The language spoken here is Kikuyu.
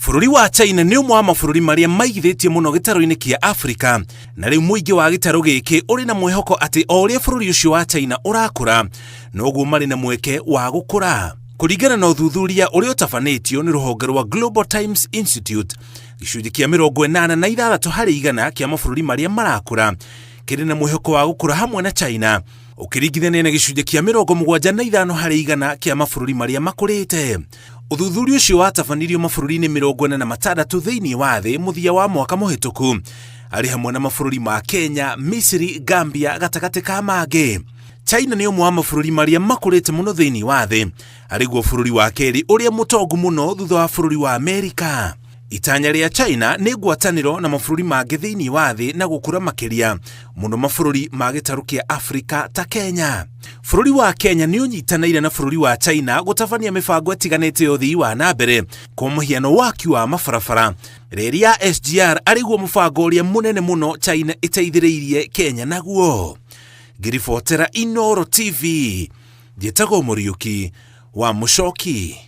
Bũrũri wa China nĩ ũmwe wa mabũrũri marĩa maigithĩtie mũno gĩtarũ-inĩ kĩa Afrika, na rĩu mũingĩ wa gĩtarũ gĩkĩ ũrĩ na mwĩhoko atĩ o ũrĩa bũrũri ũcio wa China ũrakũra, noguo marĩ na mweke wa gũkũra. Kũringana na ũthuthuria ũrĩa ũtabanĩtio nĩ rũhonge rwa Global Times Institute, gĩcunjĩ kĩa 86% kĩa mabũrũri marĩa marakũra kĩrĩ na mwĩhoko wa gũkũra hamwe na China, ũkĩringithania na gĩcunjĩ kĩa 75% kĩa mabũrũri marĩa makũrĩte. Ũthuthuria ũcio watabanirio mabũrũri-inĩ 46 thĩinĩ wa thĩ mũthia wa mwaka mũhĩtũku, arĩ hamwe na mabũrũri ma Kenya, Misiri, Gambia gatagatĩ ka mangĩ. China nĩ ũmwe wa mabũrũri marĩa makũrĩte mũno thĩinĩ wa thĩ, arĩ guo bũrũri wa kerĩ ũrĩa mũtongu mũno thutha wa bũrũri wa Amerika. Itanya rĩa China nĩ ngwatanĩro na mabũrũri mangĩ thĩinĩ wa thĩ na gũkũra makĩria mũno mabũrũri ma gĩtarũ kĩa Afrika ta Kenya. Bũrũri wa Kenya nĩ ũnyitanĩire na bũrũri wa China gũtabania mĩbango ĩtiganĩte ya ũthii wa na mbere, kwa mũhiano waki wa mabarabara. Reri ya SGR arĩ guo mũbango ũrĩa mũnene mũno China ĩteithĩrĩirie Kenya naguo. Ngĩribotera Inooro TV, njĩtagwo Mũriũki wa Mũcoki.